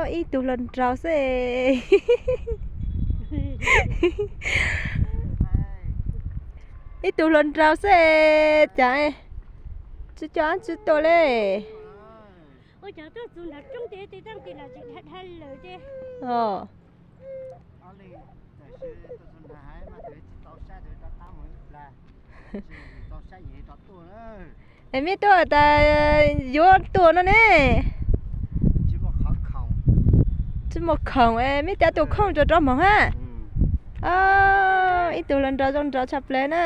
Ib tug hluas nraug xwb. Ib tug hluas nraug xwb, cas tsis coj tsis tuaj li. Es meb tuaj tas yuav tuaj no ne. Tsis muaj khoom es meb cav tus khoom rau rov moog hab. Ib tug hluas nraug zoo nraug tshaj plaws na.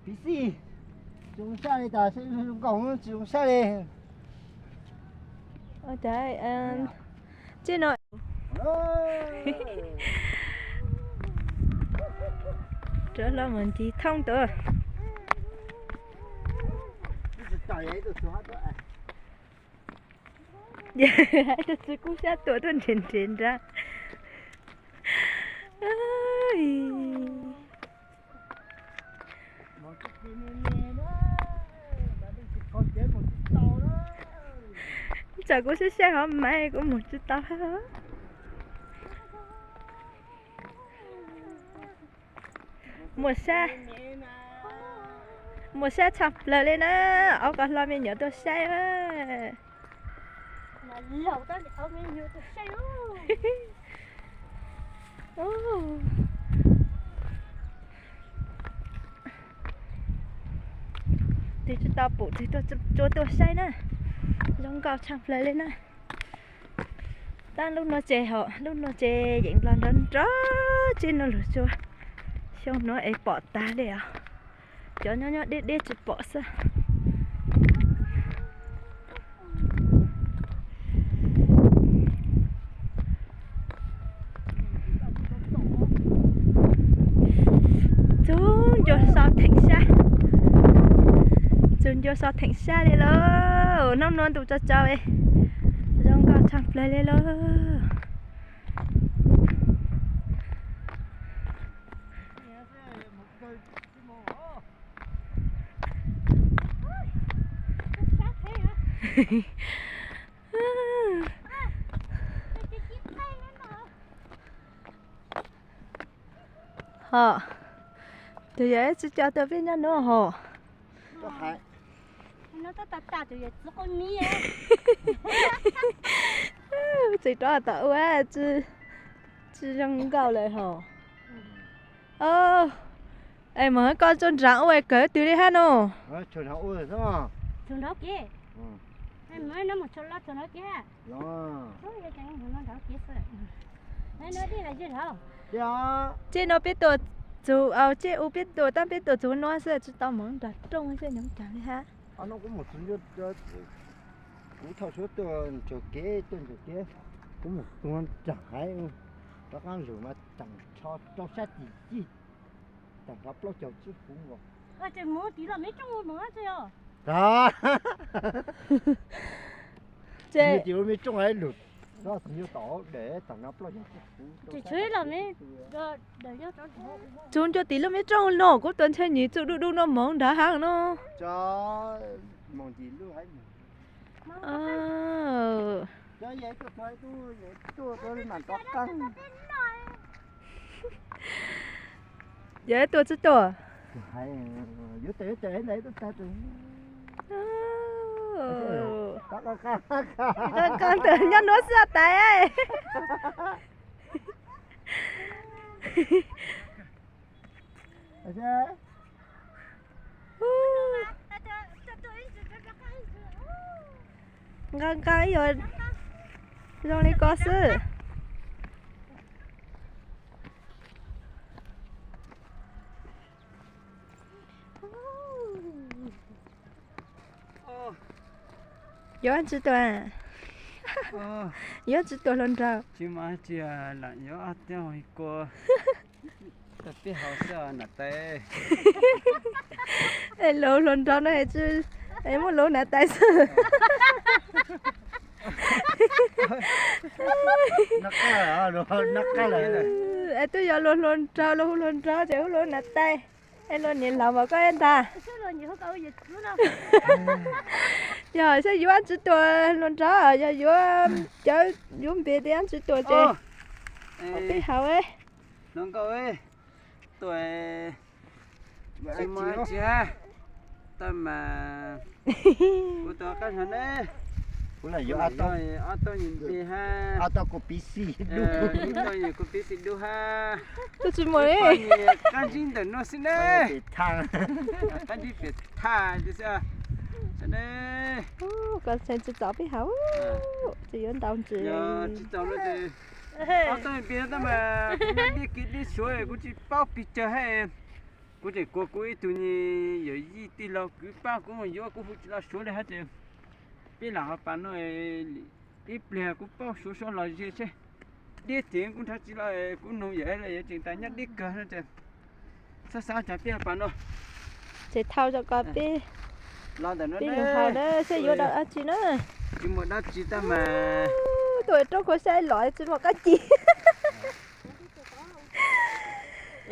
Piv xij, tsis zoo sab li tas, zoo nkaus tsis zoo sab li. Tij no rov hlo mus ncig thoob tuaj. Ib tug txiv kub xyab tuam tuaj nrhiav nrhiav nrab. Tsam kuv saib saib hov mas kuv mus tsis tau. Muaj sab, muaj sab tshaj plaws li na, ob qho hlob me nyuam tuaj saib. Twb tsis tau pum twg tuaj tsuas tuaj saib na, zoo nkauj tshaj plaws li na. Tab lub no ces hom lub no ces yeej los nrov nrov tsis no lug tsuas xyoo nuav es pom tag li os. Cov nyob nyob deb deb tsis pom xwb. Txug ncua so theem sab, txug ncua so theem sab li lauj. Hnub nuav ntuj tsaus tsaus, zoo nkauj tshaj plaws li lauj. Ho, tus yawg tsis coj tuaj peb nyob nuav hos. Tseem rov tom ua tsis zoo nkauj lawm hos. Es mas koj tsuas nrag ua kawg twg li hab no? Txij no peb tuaj txug, txij u peb tuaj tab peb tuaj txug nuav xwb tsis tau moog nrag rooj xwb nyob nrag li hab. Kuv thaum suav tuaj nrug kev tuaj nrug kev, kuv moog tuag nrag haiv, rov qaab lug mas taam rho rau sab tim cig, taam rho plaub caug tsib huv nkaus. Txug tim lub me rooj haiv lug, txug tom hauv dam taam no plaub caug tsib huv. Txug ncua tim lub me rooj no kuv tuaj ntshe nyem txug du du no moog nrag hav no. Yog tuaj tsis tuaj? Nyob nuav xwb tas. Nqa nqa ib yam zoo li ko xwb. Yuav tsis tuaj, yuav tsis tuaj hluas nraug. Luag hluas nraug no es muab luag nam tais xwb. Es twb yog luag hluas nraug, luag hu hluas nraug ces hu luag nam tais. Es luag niam laus mas koj ntag. Yog saib yuav dab tsi tuaj luag nrab, yog yuav cawv yuav npe tej dab tsi tuaj ces peb haus. Hluas nkauj, tuaj tsis muaj dab tsi hab, tab mas kuv tuaj qab zog ne, kuv yuav ob tog npe hab, ob tog kuv piv xij dub, ob tog kuv piv xij dub hab, twb tsis muaj li, qab ntsib ntawm no xwb ne, qab ntsib pem thaj xwb ne. Koj tseem tsis txaus peb haus, tsis yuav ntau ntsis. Ob tog npe tab mas kuv nyob deb kiv deb Suav kuv tsis paub pes tsawg hab. Kuv tseem kuas kuv ib tug yawm yij tij laug kwv pab kuv mus yuav, kuv hu tsis los Suav li hab ces peb lam ho pas no ib pliag kuv paub Suav sab los ze seb. Deb tiag kuv nrhav tsis los, kuv nug yawm los yuav tseem tas nyob deb kawg no ces xab xab cas peb pas no. Ces thau rau koj peb los ntawm no peb lug haus na seb yuav dab tsi na. Tsis muaj dab tsi tab mas tuaj roob khua sab los tsis muaj qab ci.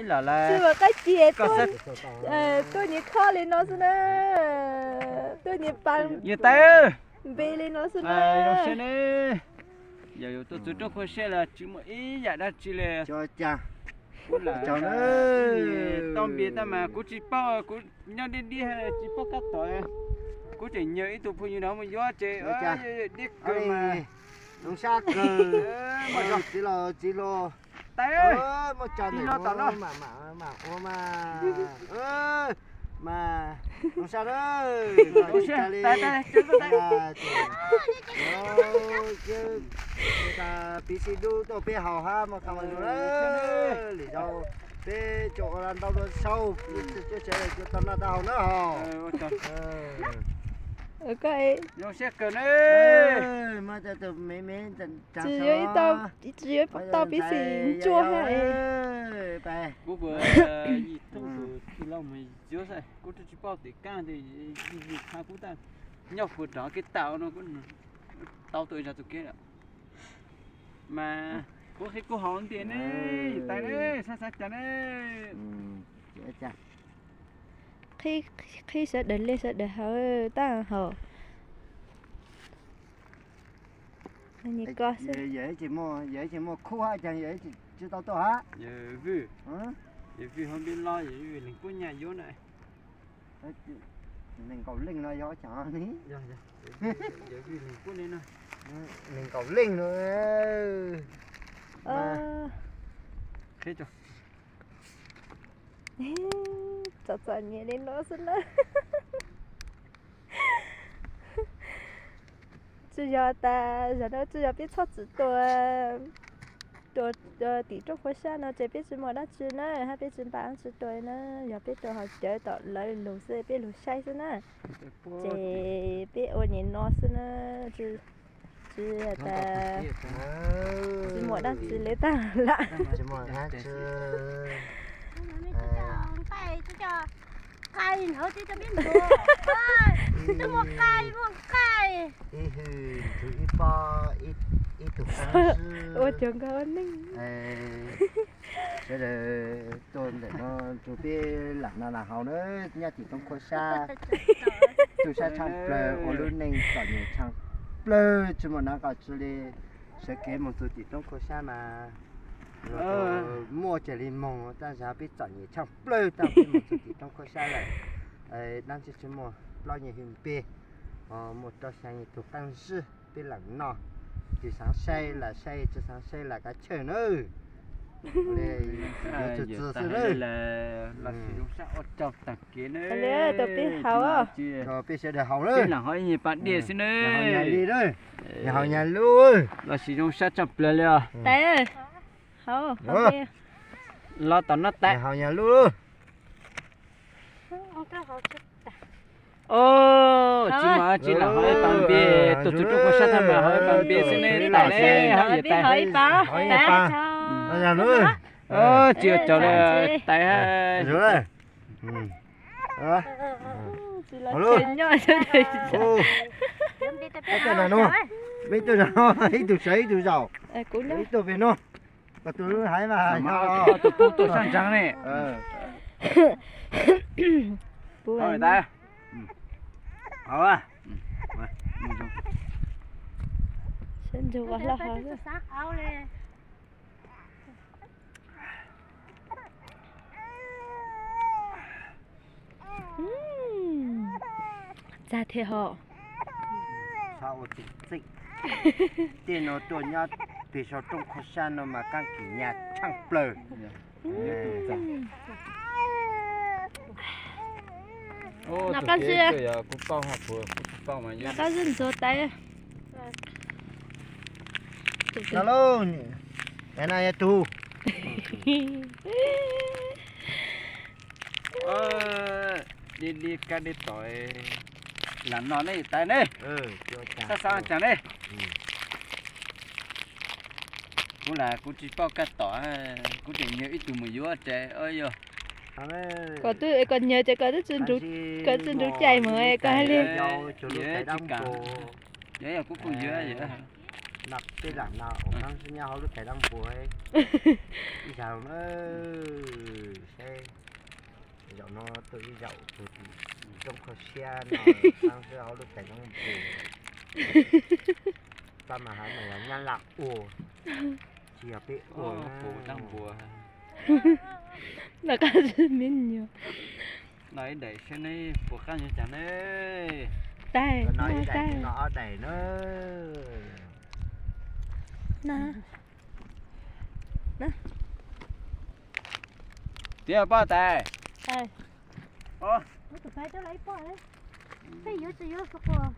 Ib los lawm tsis muaj qab ci, tuaj nyias khob li no xwb na, tuaj nyias pas, npe li no xwb na. Yog yuav tuaj txug roob khua sab los tsis muaj ib yam dab tsi li. Kuv lam tau npe tab mas kuv tsis paub, kuv nyob deb deb tsis paub kab tom. Kuv tseem nyiag ib tug phooj ywg no mus yuav ces deb kawg mas. Zoo sab kawg, txiv laus txiv hluas, muaj tsa ntawm no mam mam ua mas, mas zoo sab na. Li tas piv xij dub tuaj peb haus hab mas qha mas zoo na. Li yog peb tsuas ua ntau dua sau, cuab tsev tau noj tau haus na hos. Zoo sab kawg na. Tsis yuav tau piv xij ntsuab hab. Kuv puas yig tug tij laug mus yuav xwb, kuv twb tsis paub tim kab tes yig yig qha kuv tas nyob puag rov kev tau no kuv tau tuaj zog tus kev lawm. Mas kuv qhib kuv haus ntiag ne, yus tais ne, sab xav cas ne. Qhib sawv daws li sawv daws haus tab haus. Yog tsis muaj khuj hab cas yog tsis tau tuaj hab. Yog vwj, yog vwj hauv npiab lob yog vwj leeg puab nyaj yuav na. Nees nkaum leej no yog cas li? Yog vwj leeg puab li no. Nees nkaum leej no. Txom txom nyem li no xwb na. Tsis yog tas zaum no tsis yog peb txhob txwm tua, tua tim rooj qhua sab no ces peb tsis muaj dab tsi na, hab peb tsis npaj dab tsi tua na. Yog peb tua hauv cawv tom lawv lug xwb, peb lug saib xwb na. Ces peb ua nyem no xwb na, tsis tas, tsis muaj dab tsi li tag lawm. Ib hwj ntxwv ib pob, ib tug qab zib. Ua cov nkauj neej. Sawv daws tuaj ntawm no rau peb lam noj lam haus na, nyob tim roob qhua sab, roob sab tshaj plawg ua lub neej txom nyem tshaj plawg tsis muaj nab qos tsi li. Sawv kev mus txug tim roob qhua sab mas muaj tsaws li moog, tab sis peb txom nyem tshaj plawg tau peb mus txug tim roob qhua sab lawm. Dab tsi tsis muaj, plaub nyuag hwj npe, muaj rau xya nyuag tug qab zib peb lam noj. Tsis xaav saib lam saib, tsis xaav saib lam kav chawj nawb. Txwm txwm xwb nawb. Los sis zoo sab ua tsaug tag kev nawb. Peb sawv daws haus nawb. Peb lam haus ib nyuag pas diaj xwb nawb. Haus nyag li nawb. Haus nyag lub. Los sis zoo sab tshaj plawg li os. Los tom no tais. Haus nyag lub. Tsis muaj dab tsi, lam haus ib pas npe, tuaj txug rooj qhua sab tag mas haus ib pas npe xwb ne, tais ne, haus ib pas. Tsis ua tsaug li tais. Ib tug sawv ib tug zaum, ib tug pem no. Koj tus hais mas tus pub tuaj sab ntseeg ne. Kuv Hau tas. Hau. Sab ntsuag ua hlob hau. Txag thiab ho. Txhob ua txim txim. Tej no tuaj nyob pem saum rooj qhov sab no mas kaab kim nyaj tshaaj plawg. Noj qab zib, noj qab zib ntxuav tais. No lauj, no yog tug. Dib dib kab dib tom. Lam no ne tais ne. Xab xav tsaag ne. Kuv lam kuv tsis paub kab tom, kuv tseem nyuag ib tug mus yuav tsev yog. Kom twb, kom nyuag ces kom twb tsis nruv, kom tsis nruv cai mas koj hais li. Yog kuv kuj yuav yog. Tej lam no ua kaab sib nyob hauv lub tais dab npua. Ib zaug na, seb zaum no tuaj ib zaum tug tim rooj qhov siab no, kaab sib hauv lub tais dab npua. Pab mas hab mas yog nyab laj ua, tsis yog peb ua. Noj qab zib me nyuam. Noj ib daim seb neb puas qab nyuag cas ne. Tais, no ib daim, no ob daim na. Tiag poj tais. Peb yuav tsis yuav sub quas.